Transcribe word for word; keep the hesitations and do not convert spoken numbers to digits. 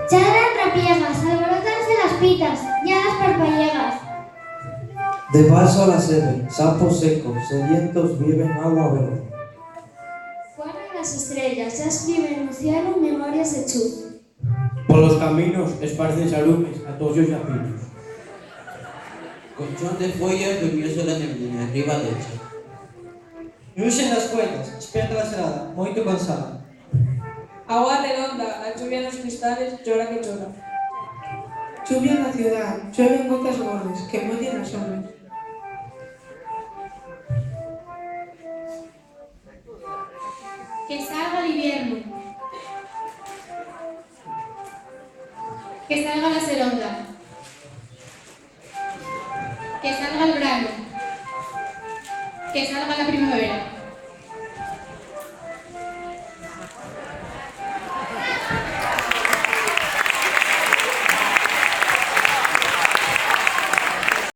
Chadran rapiegas, alborótanse las pitas, ña las parpayegas. De paso a la sebe, sapos secos, sedientos, bieben agua verde. Fuera las estrellas, ya escriben un cielu memories de chuz. Polos caminos esparcen salumes, atoyos ya pinos. Colchón de fueyes, durmióse la neblina, riba d'echa. Ruxen las fuentes, esperta la serada, moito cansada. Agua redonda, la lluvia nos cristales, llora que llora. Lluvia na ciudá, llueven gotas gordes, que mueyen las olas. Que salga l'iviernu. Que salga la seronda.